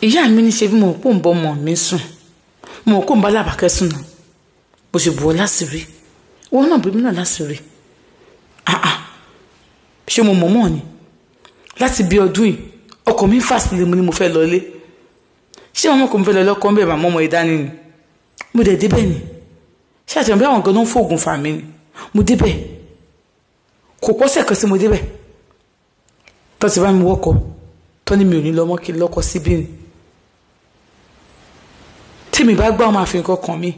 Ìyá mi ní ṣe bí mo kò ń bọ́ ọmọ mi sùn, mo kò ń bá Làbákẹ́ sùn náà, bó ṣe bù ọ́ láṣìírí, wọn náà bí mi náà láṣìírí. Ṣé mo mọ̀ mọ́ ni? Láti bí ọdún yìí ọkọ mi ń fà sílẹ̀, mo ní mo fẹ́ lọlé. Ṣé ọmọ kò ń fẹ́ lọ lọ́kọ́ ń bẹ̀ màmá ọmọ ìdání ni? Mo dẹ̀ débẹ̀ ni. Ṣé àtẹ̀wọ̀n bí àwọn gan-an ń fògùn fà mí ni? Mo débẹ̀, kò pọ́sẹ̀ kan sí mo débẹ̀ tó ti bá mi wọ́kọ̀ tó ní mi ò ní lọ́mọ kí n lọ́kọ síbí ni. Tí mi bá gbá ọmọ àfihàn kankan mi,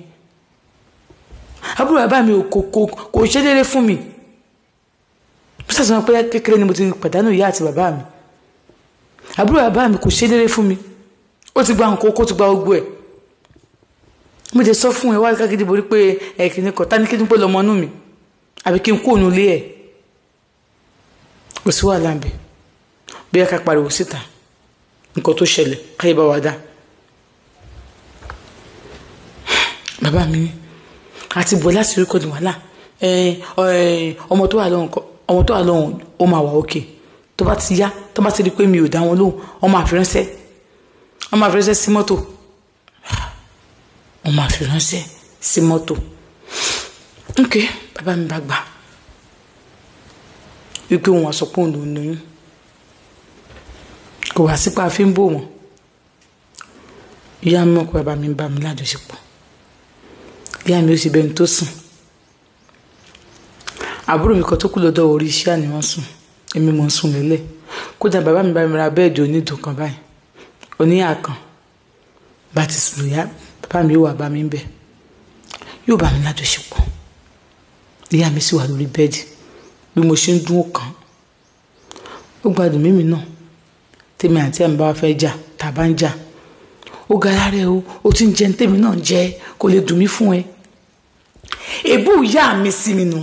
àbúrò bàbá mi kò ṣe déédéé fún mi. Mo sàtúnṣe pé kékeré ni mo ti pàdánù ìyá àti bàbá mi. Àbúrò bàbá mi kò ṣe déédéé fún mi, ó ti gba nǹkan kó ti gba gbogbo ẹ̀. Mo jẹ sọ fún ẹ wá kágídí borí pé ẹ kìíní kan tani kí n pé lọmọ inú mi àbí kí n kó ònú ilé ẹ. Kò sí wàhálà ń bẹ, bí ẹ ká pariwo síta nǹkan tó ṣẹlẹ̀ káyé bá wa dá. Bàbá mi ní àti bọ̀ láti rí kọ́ni wàhálà, ọmọ tó wà lọ́hùn ó máa wà òkè. Tó bá ti yá, tó bá ti rí pé mi ò dá wọn lóhùn, ọmọ àfiránṣẹ́ sí mọ́tò, ọmọ àfiránṣẹ́ sí mọ́tò. Ok, bàbá mi bá gbà wípé òun àsọ pé òun ló ń lóyún, kò wá sípa fi ń bò wọ́n. Ìyá mi mọ̀ pé bàbá mi ń bá mi lájọṣepọ̀, ìyá mi ó sì bẹni tó sùn. Àbúrò mi kan tó kú lọ́dọ̀ orí iṣẹ́ àní wọ́n sùn, èmi mò ń sùn lélẹ̀. Kódà bàbá mi bá mi ra bẹ́ẹ̀dì onídùn kan báyìí, oníyà kan, bá ti sùn lóyá bàbá mi yóò wà bá mi ń bẹ̀, yóò bá mi lájọṣepọ̀. Ìyá mi sì wà lórí bẹ́ẹ̀dì bí mo ṣe ń dún ọ̀kan. Ó gbádùn mímì náà, tèmi àti àmì bá wa fẹ́ jà, tàbá ń jà, ó ga lára ẹ o, ó ti ń jẹun tèmi náà jẹ, kò lè dùn mí fún ẹ. Èbú ìyá mi sí mi nù.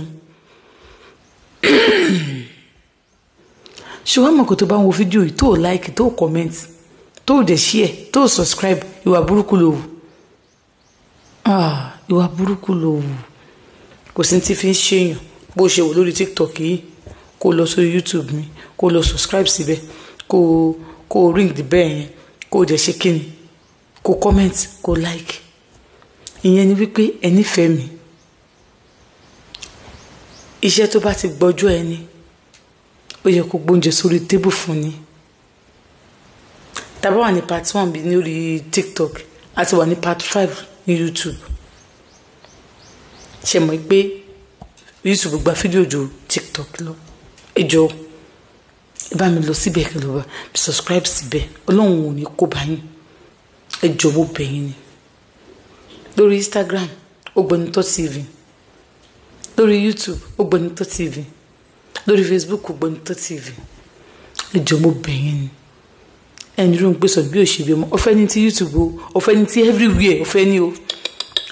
Ṣùgbọ́n mọ̀ kó tó bá ń wo fídíò yìí, tó o like, tó o comment, tó o dẹ̀ share, tó o subscribe, ìwà burúkú ló wù. Ìwà burúkú ló wù. Kò sí ti fi ń ṣèyàn bó ṣe wò lórí TikTok yìí, kó lọ sórí YouTube mi, kó lọ subscribe síbẹ̀, kó ring the bell yẹn, kó dẹ̀ ṣe kíni, kó comment, kó like. Ìyẹn ni wípé ẹ nífẹ̀ẹ́ mi. Iṣẹ́ tó bá ti gbọ́jọ́ ẹni, ó yẹ kó gbóúnjẹ sórí tébù fún ni. Tá bá wà ní part 1 bí lórí TikTok, a ti wà ní part 5 ní YouTube. Ṣe mọ̀ pé YouTube gba fídíò ju TikTok lọ. Ẹ jọ̀ọ́, ẹ bá mi lọ síbẹ̀ kí ló bá mi subscribe síbẹ̀. Ọlọ́run ò ní kó bá yín. Ẹ jọ̀ọ́, mo bẹ̀ yín ni. Lórí Instagram, Ògbónitọ́ TV. Lórí YouTube, Ògbónitọ́ TV. Lórí Facebook, Ògbónitọ́ TV. Ẹ jọ̀ọ́, mo bẹ̀ yín ni. Ẹni ló ń gbé sọ bí òṣèbí ọmọ. Ọ̀fẹ́ ní ti YouTube o, ọ̀fẹ́ ní ti everywhere, ọ̀fẹ́ ní o.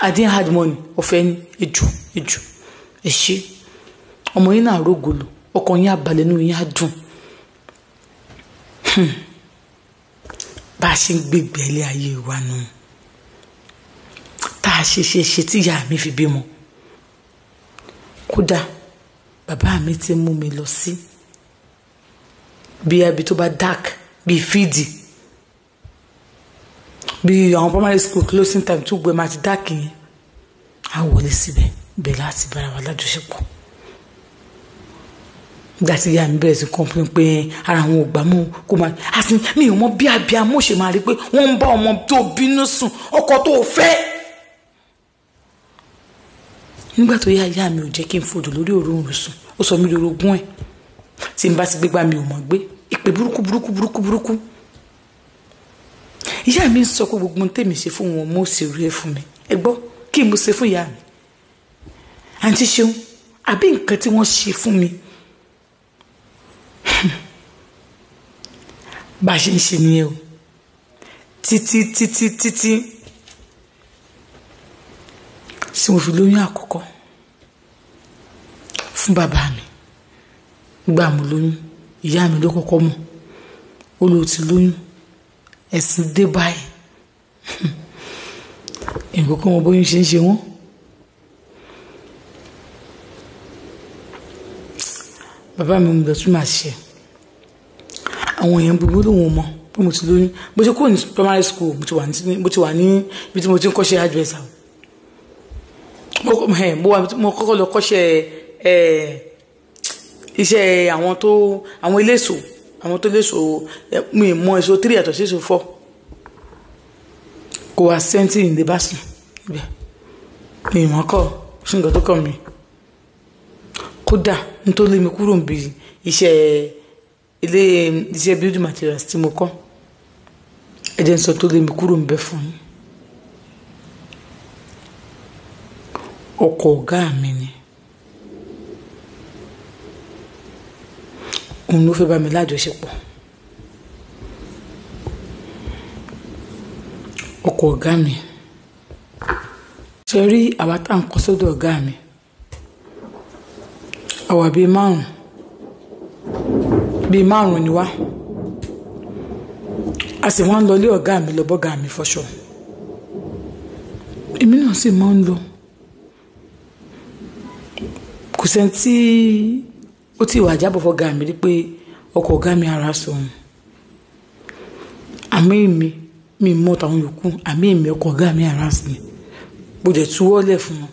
I didn't have money, ọ̀fẹ́ ní. Ẹ jọ̀ọ́, ẹ jọ̀ọ́, ẹ ṣé. Ọmọ yín náà rógolo, ọkàn yín á balẹ̀, inú yín á dùn. Bá a ṣe ń gbégbé ilé ayé wa nù. Tá a ṣe ṣe tí ìyá mi fi bímọ. Kódà bàbá mi ti mú mi lọ sí bí abi tó bá dark, bí fídì, bí àwọn primary school closing time tó gbé máa ti dark yẹn, á wọlé síbẹ̀ bẹ̀ láti bára wa lájọṣepọ̀. Nígbà tí ìyá mi bẹ̀rẹ̀ sí complain pé ara àwọn ò gbà mú kó máa àti mi ò mọ bí abiyamọ ṣe máa rí pé wọ́n ń bá ọmọ tó bínú sùn, ọkọ tó fẹ́. Nígbà tó yá, ìyá mi ò jẹ́ kí n fodò lórí òróǹro sùn, ó sọ mí lórogún ẹ̀. Tí n bá ti gbégbá mi ò mọ̀ gbé, ìpè burúkú burúkú burúkú burúkú. Ìyá mi ń sọ pé gbogbo ohun tèmi ṣe fún wọn, mo sì rí ẹ fún mi. Ẹ gbọ́, kí n mo ṣe fún ìyá mi? Àǹtí Ṣeun, àbí nǹkan tí wọ́n ṣe fún mi? Bá a ṣe ń ṣe nìyẹn o. Títí títí títí tí mo fi lóyún àkọ́kọ́ fún bàbá mi. Gbà mo lóyún, ìyá mi ló kọ́kọ́ mọ̀. Ó ló ti lóyún, ẹ̀sìn dé báyìí. Ìkókó wọn bóyún ṣe ń ṣe wọ́n. Bàbá mi mo lọ tún máa ṣe. Àwọn èèyàn gbogbo lòun mọ̀, Pé mo ti lóyún, mo ti kúrò ní primary school, mo ti wà ní ibi tí mo ti ń kọ́ṣẹ́ hairdresser. Mo kọ́kọ́ lọ kọ́ṣẹ́ iṣẹ́ àwọn tó àwọn eléso, àwọn tó léso. Mi mọ èso 3 yàtọ̀ sí èso 4. Kò wá sẹ́ńtì ìdè bá sùn ibẹ̀ mi ìmọ̀ kọ́ sí nǹkan tó kàn mí. Kódà nítorí mi kúrò níbi iṣẹ́ ilé iṣẹ́ building materials tí mo kọ́, ẹ jẹ́ n sọ tó lé mi kúrò níbẹ̀ fún yín. Ọkọ ọ̀gá mi ni, òun ló fẹ́ bá mi lájọṣepọ̀. Ọkọ ọ̀gá mi, ṣe rí àwa tá à ń kọ́ sọ́dọ̀ ọ̀gá mi, àwa bíi márùn-ún ni wá. A sì wọ́n ń lọ ilé ọ̀gá mi lọ bọ́gà mi fọṣọ. Èmi náà sì máa ń lọ. Kò sẹ́ni tí ó ti wà jábọ̀ fọ́gà mi rí pé ọkọ ọ̀gá mi ara sọ̀hún. Àmì mi mọ tàwọn yòókù, àmì mi ọkọ ọ̀gá mi ara sí mi. Mo dẹ̀ túwọ́lẹ̀ fún wọn.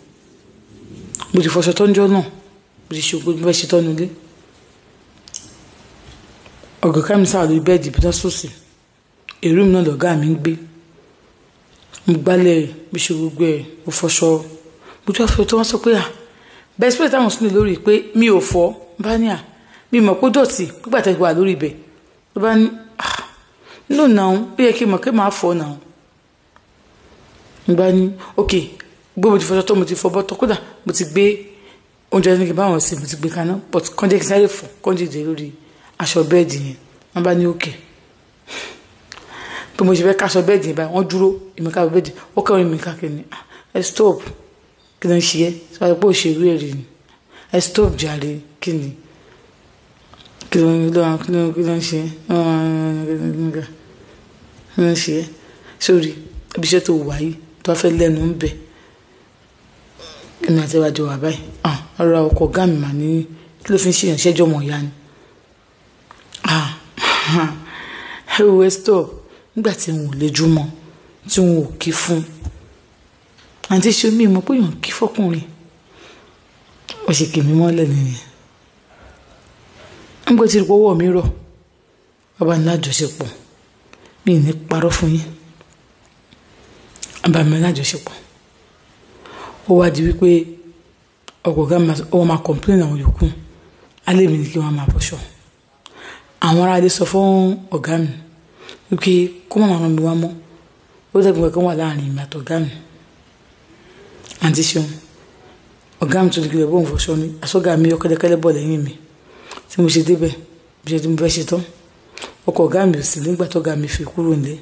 Mo ti fọṣọ tọ́jọ́ náà, mo ti ṣe gbogbo bẹ́ẹ̀ ṣe tọ́nu ilé. Ọ̀gá mi sáà lórí bẹ́ẹ̀dì bí wọ́n sùn sí. Èrú mi náà lọ̀gá mi ń gbé. Mo gbálẹ̀, mo ṣe gbogbo ẹ̀, mo fọṣọ. Mo tún wá fọṣọ tó wọ́n sọ pé à, bẹ́ẹ̀ sí pé táwọn sùn lórí pé mi ò fọ́. Bá ní à, mi mọ̀ pé dọ̀tí nígbà tẹ́ wà lórí ibẹ̀. Ló bá ní à, no now, ó yẹ kí n mọ̀ pé màá fọ́ now. Mo bá ní ok, gbé mo ti fọṣọ tó, mo ti fọ bọ́tọ̀, kódà mo ti gbé oúnjẹ ní kí n bá wọn sè, mo ti gbé kaná, but kọ́ńdé kí n sáré fọ̀, kọ́ńdé dé lórí aṣọ bẹ́ẹ̀dì yẹn. Wọ́n bá ní ok. Bí mo ṣe fẹ́ káṣọ bẹ́ẹ̀dì yẹn báyìí, wọ́n dúró, èmi ká bẹ́ẹ̀dì, wọ́n kẹ́rin mi káàkiri ni, ẹ stop, kí ló ń ṣe ẹ́? Sọ pé òṣèré ẹ̀rí ni, ẹ stop jàre, kí ni? Kí ló ń ṣe ẹ́? Kí ló ń ṣe ẹ́? Sórí, ibi iṣẹ́ tó wà yìí, tó wá fẹ́ lẹ́nu ń bẹ̀. Èmi àti ẹwà jọ wà báyìí. Ọ̀rọ̀ ọkọ̀ ọ̀gá mi mà ní kí ló fi ń ṣe ìrànṣẹ́jọ́ ọmọ ìyá ni. Ẹ wo ẹ stop. Nígbà tí n ò lejú mọ́, tí n ò kí fún. Àǹtí ṣe mí mọ̀ pé èèyàn kí fọkùnrin. Ó ṣe kì mí mọ́lẹ̀ nìyẹn. Nígbà tí ọwọ́ mi rọ̀, bàbá ní lájọṣepọ̀. Mi ò ní parọ́ fún yín. Bàbá mi lájọṣepọ̀. Ó wá di wípé ọkọ ọ̀gá mi ó máa complain àwọn yòókù. Alẹ́ mi ni kí wọ́n máa bọ́ṣọ. Àwọn ará ilé sọ fún ọ̀gá mi wípé kó má máa rán mi wá mọ́. Ó dàbí nǹkan kan wà láàrin èmi àti ọ̀gá mi. Àǹtí ṣeun, ọ̀gá mi tó di kílẹ̀ bóun fọṣọ ni, àsọ̀gá mi yọ kẹ́lẹ́kẹ́lẹ́ bọ̀ lẹ́yìn mi. Tí mo ṣe débẹ̀, bí ṣe tí mo fẹ́ ṣe tán. Ọkọ ọ̀gá mi ò sí nígbà tó ọ̀gá mi fi kúrò nílé,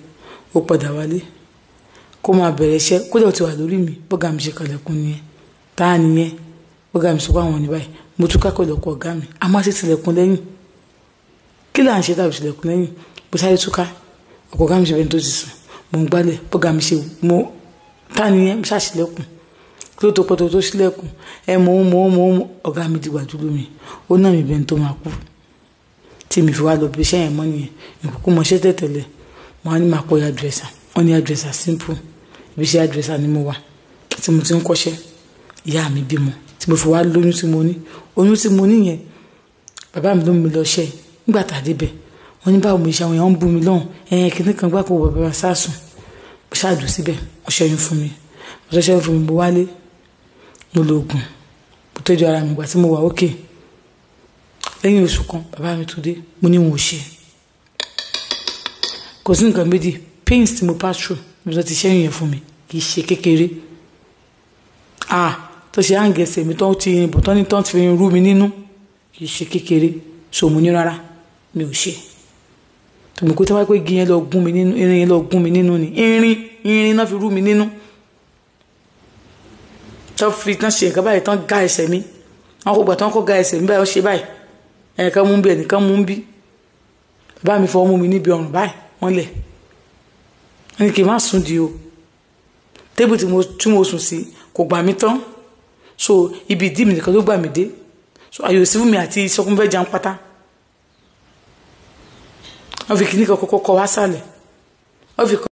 ó padà wálé. Kó máa bẹ̀rẹ̀ iṣẹ́, kódà ó ti wà lórí mi, bọ́gá mi ṣe kalẹ̀kùn nìyẹn. Táà nìyẹn, bọ́gá mi sọ pé àwọn ní báyìí. Mo tún ká pẹ̀lú ọkọ ọ̀gá mi, a máa ṣe tilẹ̀kùn lẹ́yìn. Kí là ń ṣe tàbí tilẹ̀kùn lẹ́yìn? Mo sáré túká, ọkọ ọ̀gá mi ṣe bẹ́ẹ̀ tó ti sùn. Mo ń gbálẹ̀, bọ́gá mi ṣe mo táà nìyẹn, mo ṣàṣìlẹ̀kùn. Kí ló tó pọ̀ tó ṣílẹ̀kùn? Ẹ mò ń ọ̀gá mi dìgbà dúró mi. Ó ná mi bẹ́ẹ̀ tó máa kú. Tí mi fi wá lọ bí iṣẹ́ yẹn mọ́ nìyẹn. Ìkókó mọ iṣẹ́ tẹ̀tẹ̀lẹ̀. Mo á ní máa kọ́ hairdresser. Wọ́n ní hairdresser simple. Ibi iṣẹ́ hairdresser ni mo wà tí mo ti ń kọ́ṣẹ́. Ìyá mi bímọ tí mo fi wá lóyún tí mo ní. Oyún tí mo ní yẹn, bàbá mi ló mú mi lọ ṣẹ́. Nígbà tá a débẹ̀, wọ́n ní báwo mo ṣe àwọn èèyàn ń bú mi lọ́hùn. Ẹ̀yìn kìíní kan gbá kó wọ bàbá sásùn. Mo ṣáàdù síbẹ̀, wọ́n ṣẹ́yún fún mi. Mo ṣẹ́yún fún mi, mo wálé. Mo lo oògùn, mo tọ́jú ara mi ìgbà tí mo wà ókè. Lẹ́yìn oṣù kan, bàbá mi tún dé, mo ní wọn ò ṣe. Kò sí nǹkan méjì, pains tí mo pass through, mo sọ ti ṣẹ́yún yẹn fún mi, kì í ṣe kékeré. Tó ṣe àǹgẹ̀sẹ̀ mi tó ti bọ̀ tó ní tó ti fi rú mi nínú, kì í ṣe kékeré. So mo ní rárá, mi ò ṣe. Tòmí kó tí wọ́n bá pé igi yẹn lọ gún mi nínú, irin yẹn lọ gún mi nínú ni, irin náà fi rú mi nínú. Tán fi tán ṣe nǹkan báyìí, tán gá ẹsẹ̀ mi. Wọ́n kò gbà tán kó gá ẹsẹ̀ mi báyìí, ó ṣe báyìí. Ẹnìkan mú bí, ẹnìkan mú bí. Bàbá mi fọwọ́ mú mi níbi ọrùn báyìí, wọ́n lẹ̀. Wọ́n ní kí n má sùn di o. Tébù tí mo sùn sí kò gbà mí tán. So ibi ìdí mi nìkan ló gbà mí dé. So àyò sí fún mi àti sọkún fẹ́ jẹun pátá. Wọ́n fi kíní kan kọ́kọ́ kọ́ wá sálẹ̀, wọ́n fi kọ́.